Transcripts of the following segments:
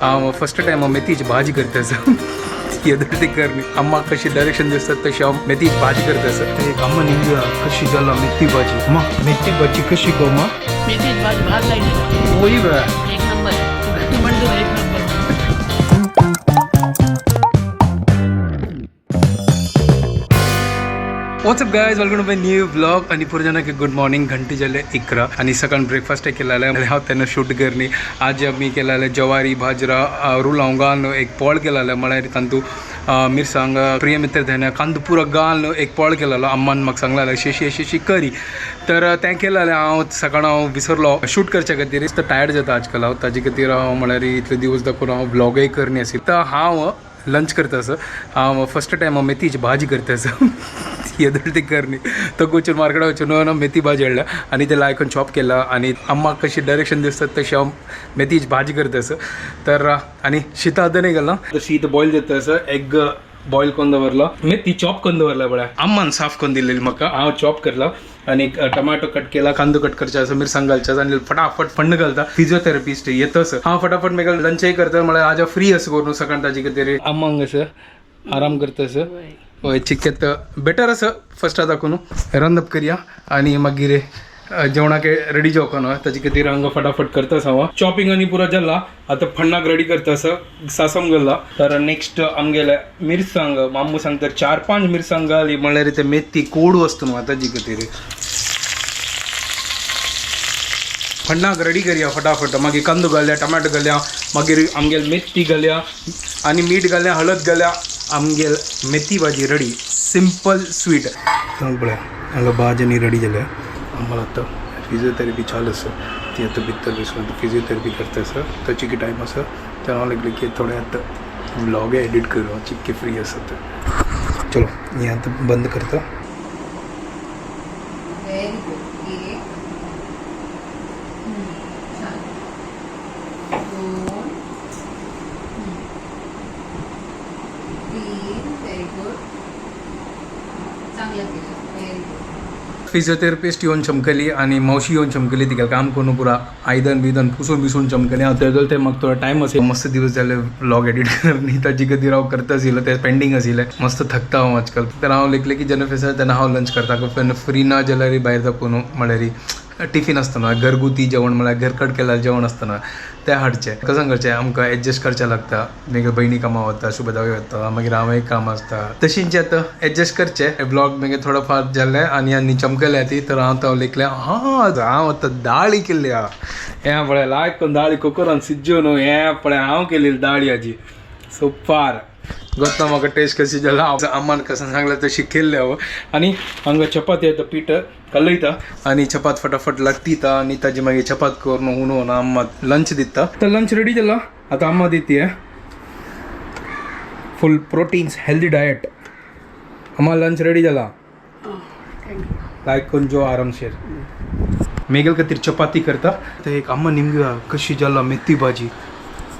First time हांव मेथीची भाजी करता आसा. येदोळ करणी अम्माक कशी डायरेक्शन दिसतात तशी हांव मेथीची भाजी करता आसा. एक अम्मा निघूया कशी जाला मेथी भाजी. अम्मा मेथी भाजी कशी गो अम्मा? मेथीची भाजी भात लागली. वही बा. एक नंबर. तू म्हणतो ना, एक number. What's up guys, welcome to my new blog. आणि पुरजना की गुड मॉर्निंग. घंटी झाले 11 आणि सकाळ ब्रेकफास्ट केलेला आहे. हांव तेन्ना शूट करणी. आज आमी केलेले ज्वारी बाजरा रुलाव घालून एक पोळ केलेले. म्हळ्यार तांतू मिरसांग प्रियमित्र धन्या कांदो पुरो घालून एक पोळ केलेलो. अम्मान म्हाका सांगलेलें अशी अशी अशी करी, तर तें केलेलें. हांव सकाळ हांव विसरलो शूट करच्या खातीर. तर टायर्ड जाता आजकाल हांव, ताजे खातीर हांव म्हळ्यार इतले दिवस दाखोवन हांव ब्लॉगय करणी आशिल्लें. तर हांव लंच करता आसा. हांव फर्स्ट टायम हांव मेथीची भाजी करता आसा. येदोळ ती करणी तो वचून मार्केटाक वचून मेथी भाजी हाडल्या आनी ते लायकून चॉप केला आनी अम्माक कशी डायरेक्शन दिसतात तशी हांव मेथीची भाजी करता आसा. तर आनी शीत आतां गेला, शीत बॉयल जाता आसा. एग बॉयल करून दवरलो, मेथी चॉप करून दवरला. पळय अम्मान साफ करून दिलेली म्हाका, हांव चॉप करला आनी टमाटो कट केला, कांदो कट करचे आसा, मिरसांग घालचे आसा आनी फटाफट फण्ण घालता. फिजियोथेरपिस्ट येतच हांव फटाफट मागीर लंचय करता. म्हळ्यार आज फ्री आसा करून सकाळ ताजे खातीर अम्मांग आसा आराम करता आसा. हय चिक्केत बेटर आसा. फर्स्ट दाखोवन रांदप करया आनी मागीर जेवणाक रेडी जावपा न्हू, ताजे खातीर हांगा फटाफट करता आसा. हांव चॉपिंग आनी पुरो जाला, आतां फण्णाक रेडी करता आसा. सासम घालला. तर नेक्स्ट आमगेले मिरसांग मामू सांगता 4-5 मिरसांग घाली, म्हळ्यार ते मेथी कोडू आसता न्हू, ताजे खातीर फण्णाक रेडी करया फटाफट. मागीर कांदो घालया, टमाटो घालया, मागीर आमगेले मेथी घालया आनी मीठ घालया, हळद घालया. आमगेल मेथी भाजी रेडी, सिंपल स्वीट. पळय हांगा भाजी आनी रेडी जाल्या. आम्हाला आतां फिजियोथेरपी चालू आसा. ती आतां भितर बसून फिजियोथेरपी करता आसा. तो चिकी टायम आसा तर हांव लागलें की थोडें आतां ब्लॉगय एडिट करूं, चिक्के फ्री आसा तर. चलो हें आतां बंद करता. Very good. एक, छान, दोन, तीन, व्हेरी गुड. चांगलं केलं, व्हेरी गुड. फिजियोथेरपिस्ट येवन चमकली आनी मावशी येवन चमकली. तिगेलें काम करून पुरा आयदन बियदन पुसून बिसून चमकली. हांव तेदोळ ते म्हाका थोडो टायम आसा. मस्त दिवस जाले व्लॉग एडिट करनी, ताजी खातीर हांव करता आशिल्लो, ते पेंडींग आशिल्लें. मस्त थकता हांव आजकाल. तर हांव लेखलें की जेन्ना फेस तेन्ना हांव लंच करता. तेन्ना फ्री ना जाल्यार भायर दाखोवन म्हळ्यार टिफीन आसतना घरगुती जेवण, म्हळ्यार घरकट केल्यार जेवण आसतना तें हाडचें. कसं करचें, आमकां एडजस्ट करचें लागता. मागीर भयणी कामां वता, शुभदाय वता, मागीर हांवय काम आसता, तशींच आतां एडजस्ट करचें. ब्लॉग मागीर थोडो फार जालें आनी आनी चमकल्या ती. तर हांव तो लेखलें हां हांव आतां दाळी केल्ली आहा. हें पळय लायक करून दाळी कुकरान शिजोवन हें पळय हांव केलेली दाळी हाजी सुपार गोत्ता. म्हाका टेस्ट कशी जाला, अम्मान कसं सांगलें तशी केल्लें हांव. आनी हांगा चपाती आतां पीठ कलयता आनी चपात फटाफट लाटता आनी ताजी मागीर चपात करून हुनून अम्मा लंच दिता. तर लंच रेडी जाला, आतां अम्मा दिती. फुल प्रोटीन्स हेल्दी डायट. अम्मा लंच रेडी जाला. लायक करून जो आरामशीर. मेगल खातीर चपाती करता. तर एक अम्मा निमग्या कशी जाला मेथी भाजी.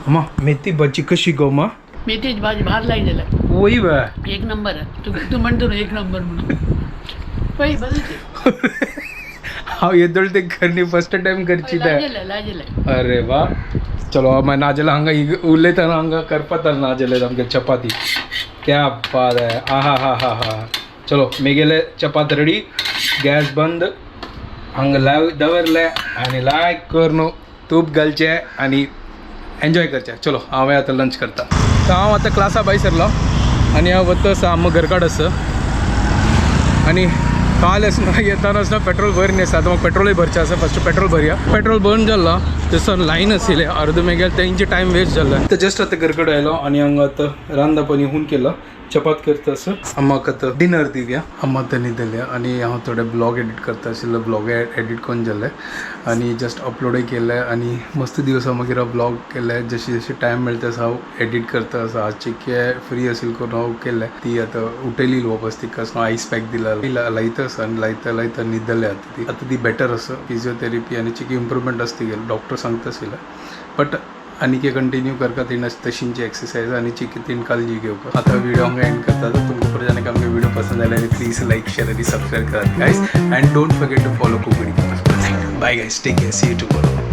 अम्मा मेथी भाजी कशी गो अम्मा? मेथीची भाजी भात लागलेला. वही बा. एक नंबर. तू तू म्हणतो ना एक नंबर म्हणून, पै बरं. हांव येदोळ ते करणी फर्स्ट टायम करची ते. लाजेलं लाजेलं. अरे वा, चलो मागीर नाजाल्यार हांगा उलयतना हांगा करपात नाजाल्यार आमगे चपाती. क्या बात है, आ हा हा हा हा. चलो मेगेले चपात रेडी, गॅस बंद, हांगा लाव दवरले आनी लायक करून तूप घालचें आनी एन्जॉय करचें. चलो हांवें आतां लंच करता. तर हांव आतां क्लासा भायर सरलो आनी हांव वता आसा. आमकां घरकाड आसा आनी काल आसना येताना आसना पेट्रोल भर न्ही आसा. आतां म्हाका पेट्रोलय भरचें आसा. फर्स्ट पेट्रोल भरया. पेट्रोल भरून जाल्लो थंयसर लायन आशिल्लें अर्द, मागीर तेंचे टायम वेस्ट जाल्लो. तर जस्ट आतां घरकडेन आयलो आनी हांगा आतां रांदप आनी हून केलो, चपात करता आसा. अम्माक आतां डिनर दिवया. अम्मा आतां न्हिदल्या आनी हांव थोडे ब्लॉग एडिट करता आशिल्लो. ब्लॉग एडिट करून जाले आनी जस्ट अपलोडय केले आनी मस्त दिवस मागीर हांव ब्लॉग केले. जशी जशी टायम मेळटा तसो हांव एडिट करता आसा. आज चिके फ्री आशिल्लो करून हांव केलें. ती आतां उठयली वापस, तिका आयस पॅक दिला, लायता आसा आनी लायता लायता न्हिदल्या आतां ती. आतां ती बेटर आसा. फिजियोथेरपी आनी चिके इम्प्रुवमेंट आसा तिगेलो, डॉक्टर सांगता आशिल्ले. बट आनी कंटिन्यू करता तिणें तशींची एक्सरसाइज आनी चिके तीन काळजी घेवपाक. आतां व्हिडिओ हांगा एंड करता. तर तुमकां परत आमगे व्हिडिओ पसंद आल्यार प्लीज लायक, शेअर आनी सबस्क्रायब करात guys, and don't forget to follow Konkani. Bye guys, take care, see you tomorrow.